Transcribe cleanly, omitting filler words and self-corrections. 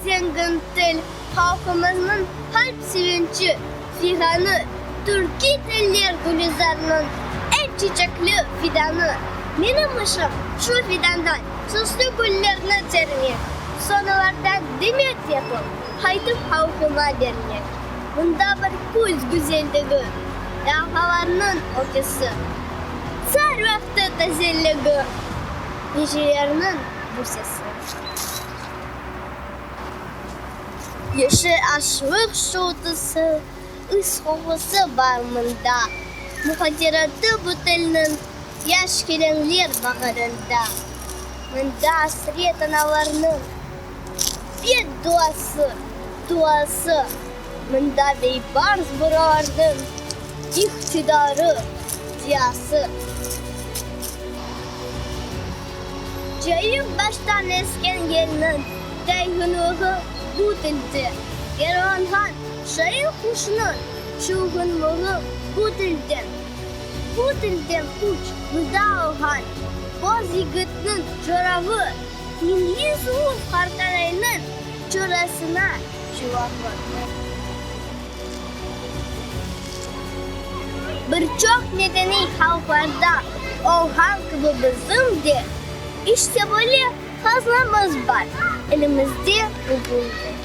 zengin til, halqımıznıñ qalp sevinçi, fiğanı, türkiy tiller gülizarınıñ eñ çiçekli fidanı. Menim işim, şu fidandan süslü güllerni termek, soñ olardan demet yapıp, qaytıp halqıma bermek. Mında bir küz güzelligi, dalğalarnıñ öküsi, sar vaqtı tazelligi, gecelerniñ busesi. Yeşil aşlıq şuvultısı, ıs qoqusı bar mında, Muhaceratı bu tilniñ yaş kelinler bağırında. Mında asret analarnıñ bedduası, duası, Mında beybars buralarnıñ iqtidarı, ziyası. Cayıq baştan esken yelniñ tayğınlığı bu tilde, Yaralanğan şain quşnıñ çılğınlığı bu tilden. Bu tilden küç, ğıda alğan boz yigitniñ coravı, Milliy suluv qartanaynıñ çorasına cevabı. Bir çoq medeniy halqlarda olğan kibi bizim de işte böyle haznamız bar, elimizde bugün de.